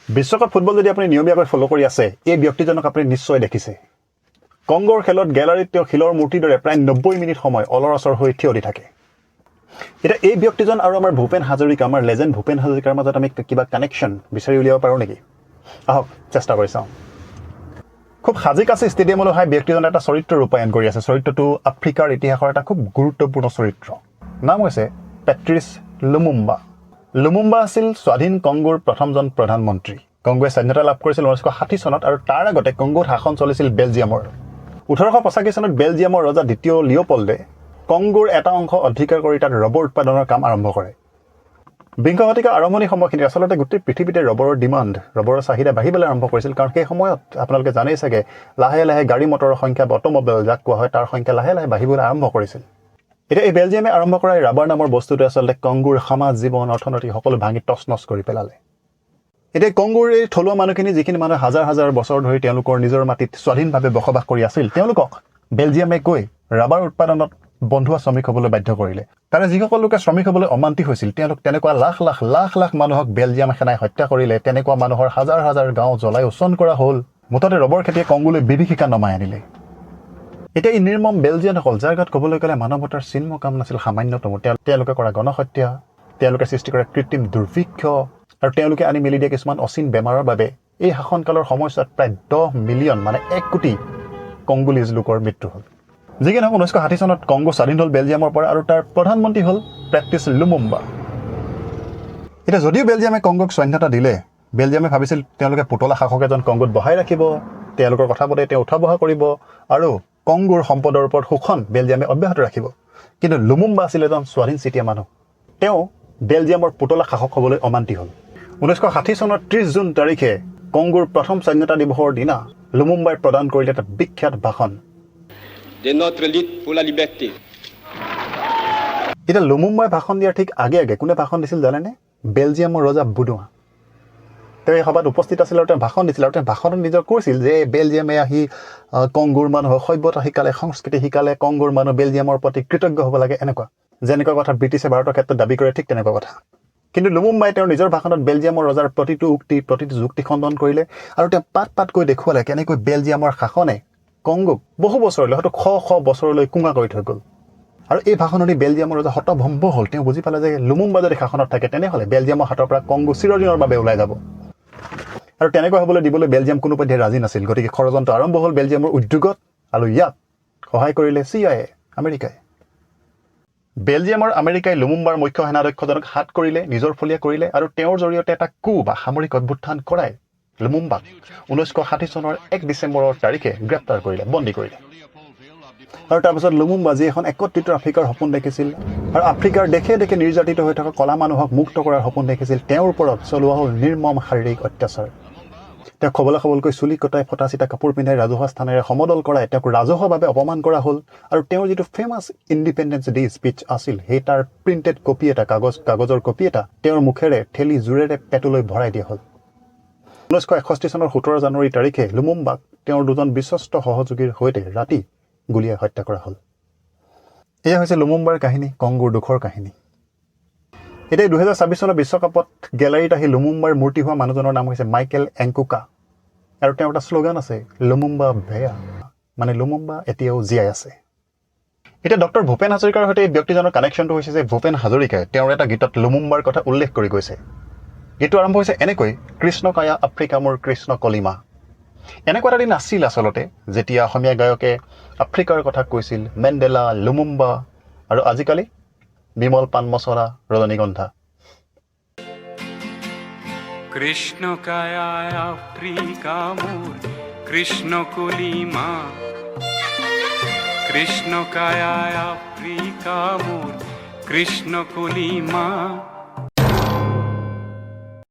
বিশ্বকাপ ফুটবল যদি আপুনি নিয়মীয়াকৈ ফ'ল' কৰি আছে, এই ব্যক্তিজনক আপুনি নিশ্চয় দেখিছে। কংগোৰ খেলত গেলাৰীত তেওঁ শিলৰ মূৰ্তিৰ দৰে প্ৰায় 90 মিনিট সময় অলৰ অচৰ হৈ থিয় দি থাকে। এতিয়া এই ব্যক্তিজন আৰু আমাৰ ভূপেন হাজৰিকা, আমাৰ লেজেণ্ড ভূপেন হাজৰিকাৰ মাজত আমি কিবা কানেকশ্যন বিচাৰি উলিয়াব পাৰোঁ নেকি? আহক, চেষ্টা কৰি চাওঁ। খুব সাজি কাচি ষ্টেডিয়ামলৈ অহা ব্যক্তিজনে এটা চৰিত্ৰ ৰূপায়ণ কৰি আছে। চৰিত্ৰটো আফ্ৰিকাৰ ইতিহাসৰ এটা খুব গুৰুত্বপূৰ্ণ চৰিত্ৰ। নাম হৈছে পেট্ৰিছ লুমুম্বা। লুমুম্বা আছিল স্বাধীন কংগোৰ প্ৰথমজন প্ৰধানমন্ত্ৰী। কংগোৱে স্বাধীনতা লাভ কৰিছিল 1960 চনত আৰু তাৰ আগতে কংগোত শাসন চলিছিল বেলজিয়ামৰ। 1885 চনত বেলজিয়ামৰ ৰজা দ্বিতীয় লিঅ'পল্ডে কংগোৰ এটা অংশ অধিকাৰ কৰি তাত ৰবৰ উৎপাদনৰ কাম আৰম্ভ কৰে। বিংশ শতিকাৰ আৰম্ভণি সময়খিনিত আচলতে গোটেই পৃথিৱীতে ৰবৰৰ ডিমাণ্ড, ৰবৰৰ চাহিদা বাঢ়িবলৈ আৰম্ভ কৰিছিল। কাৰণ সেই সময়ত আপোনালোকে জানেই চাগে, লাহে লাহে গাড়ী মটৰৰ সংখ্যা বা অট'মবাইল যাক কোৱা হয়, তাৰ সংখ্যা লাহে লাহে বাঢ়িবলৈ আৰম্ভ কৰিছিল। এতিয়া এই বেলজিয়ামে আৰম্ভ কৰা এই ৰাবাৰ নামৰ বস্তুটোৱে আচলতে কংগোৰ সমাজ জীৱন, অৰ্থনীতি সকলো ভাঙি তচ নচ কৰি পেলালে। এতিয়া কংগোৰ এই থলুৱা মানুহখিনি, যিখিনি মানুহে হাজাৰ হাজাৰ বছৰ ধৰি তেওঁলোকৰ নিজৰ মাটিত স্বাধীনভাৱে বসবাস কৰি আছিল, তেওঁলোকক বেলজিয়ামে গৈ ৰাবাৰ উৎপাদনত বন্ধুৱা শ্ৰমিক হ'বলৈ বাধ্য কৰিলে। তাৰে যিসকল লোকে শ্ৰমিক হ'বলৈ অমান্তি হৈছিল, তেওঁলোক তেনেকুৱা লাখ লাখ লাখ লাখ মানুহক বেলজিয়াম সেনাই হত্যা কৰিলে। তেনেকুৱা মানুহৰ হাজাৰ হাজাৰ গাঁও জ্বলাই উছন কৰা হ'ল। মুঠতে ৰবৰ খেতিয়ে কংগোলৈ বিভীষিকা নমাই আনিলে। এতিয়া এই নিৰ্মম বেলজিয়ানসকল, যাৰ গাত ক'বলৈ গ'লে মানৱতাৰ চিন কাম নাছিল সামান্যতম, তেওঁলোকে কৰা গণহত্যা, তেওঁলোকে সৃষ্টি কৰা কৃত্ৰিম দুৰ্ভিক্ষ আৰু তেওঁলোকে আনি মেলি দিয়া কিছুমান অচিন বেমাৰৰ বাবে এই শাসনকালৰ সময়ছোৱাত প্ৰায় 10 মিলিয়ন, মানে 1 কোটি কংগোলিজ লোকৰ মৃত্যু হ'ল। যি কি নহওক, 1960 চনত কংগো স্বাধীন হ'ল বেলজিয়ামৰ পৰা আৰু তাৰ প্ৰধানমন্ত্ৰী হ'ল পেট্ৰিছ লুমুম্বা। এতিয়া যদিও বেলজিয়ামে কংগোক স্বাধীনতা দিলে, বেলজিয়ামে ভাবিছিল তেওঁলোকে পুতলা শাসক এজন কংগোত বহাই ৰাখিব, তেওঁলোকৰ কথা মতে তেওঁ উঠা বহা কৰিব আৰু কংগোৰ সম্পদৰ ওপৰত শোষণ বেলজিয়ামে অব্যাহত ৰাখিব। কিন্তু লুমুম্বা আছিল এজন স্বাধীন চিতীয়া মানুহ। তেওঁ বেলজিয়ামৰ পুতলা শাসক হ'বলৈ অমান্তি হ'ল। 1960 চনৰ 30 জুন তাৰিখে কংগোৰ প্ৰথম স্বাধীনতা দিৱসৰ দিনা লুমুম্বাই প্ৰদান কৰিলে এটা বিখ্যাত ভাষণ। De notre lutte pour la liberté. এতিয়া লুমুম্বাই ভাষণ দিয়াৰ ঠিক আগে আগে কোনে ভাষণ দিছিল জানেনে? বেলজিয়ামৰ ৰজা বুডুৱা। তেওঁ এই সভাত উপস্থিত আছিল আৰু তেওঁ ভাষণ দিছিল আৰু তেওঁ ভাষণত নিজৰ কৈছিল যে বেলজিয়ামে আহি কংগোৰ মানুহক সভ্যতা শিকালে, সংস্কৃতি শিকালে, কংগোৰ মানুহ বেলজিয়ামৰ প্ৰতি কৃতজ্ঞ হ'ব লাগে। এনেকুৱা যেনেকুৱা কথা ব্ৰিটিছে ভাৰতৰ ক্ষেত্ৰত দাবী কৰে, ঠিক তেনেকুৱা কথা। কিন্তু লুমুম্বাই তেওঁৰ নিজৰ ভাষণত বেলজিয়ামৰ ৰজাৰ প্ৰতিটো উক্তি, প্ৰতিটো যুক্তি খণ্ডন কৰিলে আৰু তেওঁ পাত পাতকৈ দেখুৱালে কেনেকৈ বেলজিয়ামৰ শাসনে কংগোক বহু বছৰলৈ, হয়তো শ শ বছৰলৈ কোঙা কৰি থৈ গ'ল। আৰু এই ভাষণ শুনি বেলজিয়ামৰ ৰজা হতভম্ব হ'ল। তেওঁ বুজি পালে যে লুমুম্বা যদি শাসনত থাকে, তেনেহ'লে বেলজিয়ামৰ হাতৰ পৰা কংগো চিৰদিনৰ বাবে ওলাই যাব আৰু তেনেকুৱা হ'বলৈ দিবলৈ বেলজিয়াম কোনোপধ্যে ৰাজি নাছিল। গতিকে ষড়যন্ত্ৰ আৰম্ভ হ'ল বেলজিয়ামৰ উদ্যোগত আৰু ইয়াত সহায় কৰিলে চি I A, আমেৰিকাই। বেলজিয়াম আৰু আমেৰিকাই লুমুম্বাৰ মুখ্য সেনাধ্যক্ষজনক হাত কৰিলে, নিজৰ ফলীয়া কৰিলে আৰু তেওঁৰ জৰিয়তে এটা কু বা সামৰিক অভ্যুত্থান কৰাই লুমুম্বাক 1960 চনৰ 1 ডিচেম্বৰৰ তাৰিখে গ্ৰেপ্তাৰ কৰিলে, বন্দী কৰিলে। আৰু তাৰপিছত লুমুম্বা, যি এখন একত্ৰিত আফ্ৰিকাৰ সপোন দেখিছিল আৰু আফ্ৰিকাৰ দেশে দেশে নিৰ্যাতিত হৈ থকা কলা মানুহক মুক্ত কৰাৰ সপোন দেখিছিল, তেওঁৰ ওপৰত চলোৱা হ'ল নিৰ্মম শাৰীৰিক অত্যাচাৰ। তেওঁক খবলা খবলকৈ চুলি কটাই, ফটা চিটা কাপোৰ পিন্ধাই, ৰাজহুৱা স্থানেৰে সমদল কৰাই তেওঁক ৰাজহুৱাভাৱে অপমান কৰা হ'ল। আৰু তেওঁৰ যিটো ফেমাছ ইণ্ডিপেণ্ডেঞ্চ ডে স্পীচ আছিল, সেই তাৰ প্ৰিণ্টেড কপি এটা, কাগজৰ কপি এটা তেওঁৰ মুখেৰে ঠেলি জোৰেৰে পেটলৈ ভৰাই দিয়া হ'ল। 1961 চনৰ 17 জানুৱাৰী তাৰিখে লুমুম্বাক তেওঁৰ দুজন বিশ্বস্ত সহযোগীৰ সৈতে ৰাতি গুলীয়াই হত্যা কৰা হ'ল। এয়া হৈছে লুমুম্বাৰ কাহিনী, কংগোৰ দুখৰ কাহিনী। এতিয়া 2026 চনৰ বিশ্বকাপত গেলাৰীত আহি লুমুম্বাৰ মূৰ্তি হোৱা মানুহজনৰ নাম হৈছে মাইকেল এংকুকা আৰু তেওঁৰ এটা শ্লোগান আছে, "লুমুম্বা ভেয়া", মানে লুমুম্বা এতিয়াও জীয়াই আছে। এতিয়া ডক্টৰ ভূপেন হাজৰিকাৰ সৈতে এই ব্যক্তিজনৰ কানেকশ্যনটো হৈছে যে ভূপেন হাজৰিকাই তেওঁৰ এটা গীতত লুমুম্বাৰ কথা উল্লেখ কৰি গৈছে। গীতটো আৰম্ভ হৈছে এনেকৈ, "কৃষ্ণ কায়া আফ্ৰিকা মোৰ কৃষ্ণ কলিমা"। এনেকুৱা এটা দিন আছিল আচলতে যেতিয়া অসমীয়া গায়কে আফ্ৰিকাৰ কথা কৈছিল, মেণ্ডেলা, লুমুম্বা আৰু আজিকালি বিমল পান মছলা, ৰজনীগন্ধা। কৃষ্ণ কায়া আফ্ৰিকা মোৰ কৃষ্ণ কলিমা, কৃষ্ণ কায়া আফ্ৰিকা মোৰ কৃষ্ণ কলিমা।